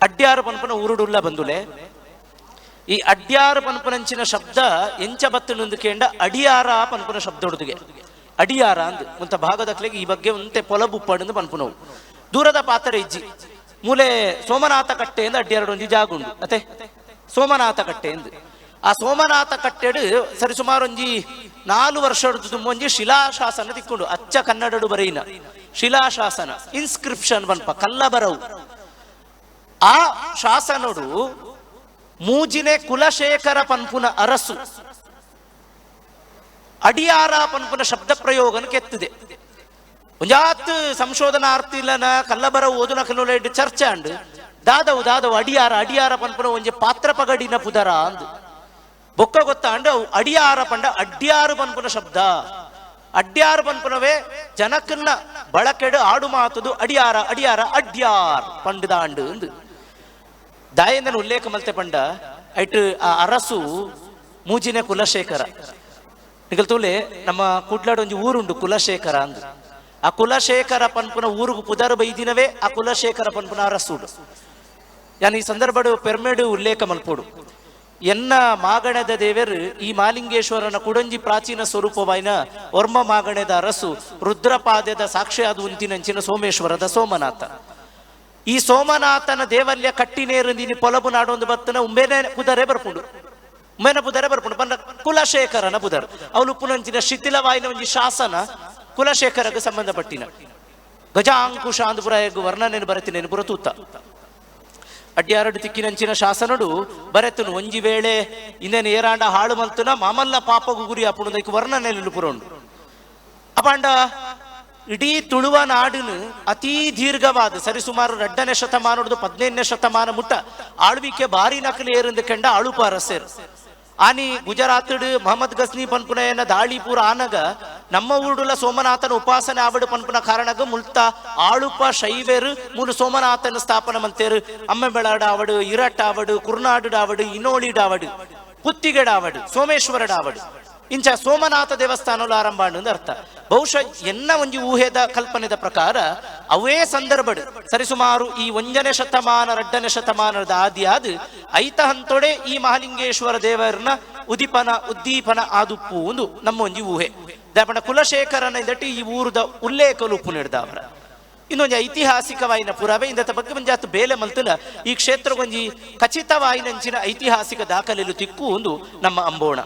ಅಡ್ಯಾರು ಪನ್ಪುನ ಊರುಡುಲ್ಲ ಬಂದುಲೆ. ಈ ಅಡ್ಯಾರು ಪನ್ಪುನಂಚಿನ ಶಬ್ದ ಎಂಚ ಬತ್ತುಂದು ಕೇಂಡ ಅಡಿಯಾರ ಪನ್ಪುನ ಶಬ್ದ ಉಡುದುಗೆ. ಅಡಿಯಾರ ಅಂದ್ ಮುಂತ ಭಾಗದಕ್ಲೆಗೆ ಈ ಬಗ್ಗೆ ಒಂತೆ ಪೊಲಬುಪ್ಪಡು ಪನ್ಪುನವು. ದೂರದ ಪಾತ್ರ ಇಜ್ಜಿ. ಮೂಲೆ ಸೋಮನಾಥ ಕಟ್ಟೆ ಎಂದು ಅಡ್ಡಿಯಾರು ಒಂಜಿ ಜಾಗ ಉಂಡು ಅತೆ, ಸೋಮನಾಥ ಕಟ್ಟೆ ಎಂದು. ಆ ಸೋಮನಾಥ ಕಟ್ಟೆಡು ಸರಿಸುಮಾರು ಒಂಜಿ 4 ವರ್ಷದ ಒಂಜಿ ಶಿಲಾಶಾಸನ ತಿಕ್ಕೊಂಡು, ಅಚ್ಚ ಕನ್ನಡಡು ಬರೆಯಿನ ಶಿಲಾಶಾಸನ, ಇನ್ಸ್ಕ್ರಿಪ್ಷನ್ ಪನ್ಪ ಕಲ್ಲ ಬರವು. ಆ ಶಾಸನಡು ಮೂಜಿನೆ ಕುಲಶೇಖರ ಪನ್ಪುನ ಅರಸು ಅಡಿಯಾರ ಪನ್ಪುನ ಶಬ್ದ ಪ್ರಯೋಗನ ಕೆತ್ತಿದೆ. ಒಂಜಾತ್ ಸಂಶೋಧನಾರ್ಥಿಲನ ಕಲ್ಲಬರ ಓದುನ ಕಲ್ಲುಲೆಡ್ ಚರ್ಚೆ ಅಂಡ್ ದಾದವು ದಾದವು ಅಡಿಯಾರ ಅಡಿಯಾರ ಪನ್ಪುನ ಒಂಜಿ ಪಾತ್ರ ಪಗಡಿನ ಪುದರ ಅಂದು. ಬೊಕ್ಕ ಗೊತ್ತಾಂಡ ಅವು ಅಡಿಯಾರ ಪಂಡ ಅಡ್ಯಾರು ಪನ್ಪುನ ಶಬ್ದ. ಅಡ್ಯಾರು ಪನ್ಪುನವೇ ಜನಕನ್ನ ಬಳಕೆಡು ಆಡು ಮಾತುದು ಅಡಿಯಾರ ಅಡಿಯಾರ ಅಡ್ಯಾರ್ ಪಂಡದಾಂಡು ಅಂದು. ದಾಯಂದನ ಉಲ್ಲೇಖ ಮಲ್ತೆ ಪಂಡ ಐಟ್ ಆ ಅರಸು ಮೂಜಿನೆ ಕುಲಶೇಖರ. ನಿಗಲ್ ತೂಲೆ ನಮ್ಮ ಕುಡ್ಲಾಡ್ ಒಂಜಿ ಊರುಂಡು ಕುಲಶೇಖರ ಅಂದು. ಆ ಕುಲಶೇಖರ ಪನ್ಪುನ ಊರುಗು ಪುದರ್ ಬೈದಿನವೇ ಆ ಕುಲಶೇಖರ ಪನ್ಪುನ ಅರಸುಡು. ಯಾನ್ ಈ ಸಂದರ್ಭಡು ಪೆರ್ಮೆಡು ಉಲ್ಲೇಖ ಮಲ್ಪೋಡು. ಎನ್ನ ಮಾಗಣದ ದೇವರು ಈ ಮಾಲಿಂಗೇಶ್ವರನ ಕುಡಂಜಿ ಪ್ರಾಚೀನ ಸ್ವರೂಪವಾಯಿನ ಒರ್ಮ ಮಾಗಣದ ಅರಸು ರುದ್ರಪಾದದ ಸಾಕ್ಷಿಯಾದ ಉಂತಿನಂಚಿನ ಸೋಮೇಶ್ವರದ ಸೋಮನಾಥ. ಈ ಸೋಮನಾಥನ ದೇವಲ್ಯ ಕಟ್ಟಿನೇರು ನೀನು ಪೊಲಬು ನಾಡೊಂದು ಬತ್ತನ ಉಂಬೇನೆ ಪುದರೆ ಬರ್ಪುಂಡು, ಉಂಬೇನ ಪುದರೆ ಬರ್ಪುಂಡು ಪಂಡ ಕುಲಶೇಖರನ ಪುದರ್. ಅವಳು ಪುನಂಚಿನ ಶಿಥಿಲವಾಯಿನ ಒಂಜಿ ಶಾಸನ ಕುಲಶೇಖರಗೆ ಸಂಬಂಧಪಟ್ಟಿನ ಗಜಾಂಕುಶ ಅಂದು ಪುರ ವರ್ಣನೆ ಬರತಿನೇನು ಪುರ ತೂತ. ಅಡ್ಯಾರಡು ತಿಕ್ಕಿನಂಚಿನ ಶಾಸನಡು ಬರೆತನು ಒಂಜಿ ವೇಳೆ ಇನ್ನೇನು ಏರಾಂಡ ಹಾಳು ಮಲ್ತುನ ಮಾಮಲ್ಲ ಪಾಪಗು ಗುರಿ ಅಪ್ಪುಣದಕ್ಕೆ ವರ್ಣನೆ ಪುರ ಉಂಡು. ಅಪಾಂಡ ಇಡೀ ತುಳುವ ನಾಡಿನ ಅತೀ ದೀರ್ಘವಾದ ಸರಿಸುಮಾರು 2ನೇ ಶತಮಾನದ 15ನೇ ಶತಮಾನ ಮುಟ್ಟ ಆಳ್ವಿಕೆ ಭಾರಿ ನಕಲು ಏರಿಂದ ಕೆಂಡ ಆಳುಪ ಅರಸೇರು. ಆನಿ ಗುಜರಾತ್ಡ್ ಮೊಹಮ್ಮದ್ ಗಸ್ನಿ ಪನ್ಪುನ ದಾಳಿಪುರ ಆನಗ ನಮ್ಮ ಊರುಡುಲ ಸೋಮನಾಥನ ಉಪಾಸನೆ ಆವಡು ಪನ್ಪುನ ಕಾರಣಗ ಮುಲ್ತ ಆಳುಪ ಶೈವೇರು ಮೂಲು ಸೋಮನಾಥನ ಸ್ಥಾಪನೆ ಮಂತೇರು. ಅಮ್ಮ ಬೆಳಾಡ ಆವಡು, ಇರಟ್ ಆವಡು, ಕುರ್ನಾಡು ಆವಡು, ಇನೋಳಿಡ್ ಆವಡು, ಪುತ್ತಿಗೆಡ ಆವಡು, ಸೋಮೇಶ್ವರಡ ಆವಡು, ಇಂಚ ಸೋಮನಾಥ ದೇವಸ್ಥಾನಲು ಆರಂಭ ಅಂತ ಅರ್ಥ. ಬಹುಶಃ ಎನ್ನ ಒಂಜಿ ಊಹೆದ ಕಲ್ಪನೆದ ಪ್ರಕಾರ ಅವೇ ಸಂದರ್ಭಡ್ ಸರಿಸುಮಾರು ಈ 1ನೇ ಶತಮಾನ 2ನೇ ಶತಮಾನದ ಆದಿಯಾದ ಐತ ಹಂತೊಡೆ ಈ ಮಹಾಲಿಂಗೇಶ್ವರ ದೇವರನ್ನ ಉದಿಪನ ಉದ್ದೀಪನ ಆದುಪ್ಪು ಒಂದು ನಮ್ಮ ಒಂಜಿ ಊಹೆ. ದಾಪಣ ಕುಲಶೇಖರನ ಇಂದಟಿ ಈ ಊರದ ಉಲ್ಲೇಖಲು ಉಪ್ಪು ಅವರ ಇನ್ನೊಂದು ಐತಿಹಾಸಿಕವಾಯಿನ ಪುರಾವೆ. ಇಂದತ ಬಗ್ಗೆ ಒಂಜಾತು ಬೇಲೆ ಮಲ್ತನ ಈ ಕ್ಷೇತ್ರಗೊಂಜಿ ಖಚಿತವಾಯಿನಂಚಿನ ಐತಿಹಾಸಿಕ ದಾಖಲೆಲು ತಿಕ್ಕು ಒಂದು ನಮ್ಮ ಅಂಬೋಣ.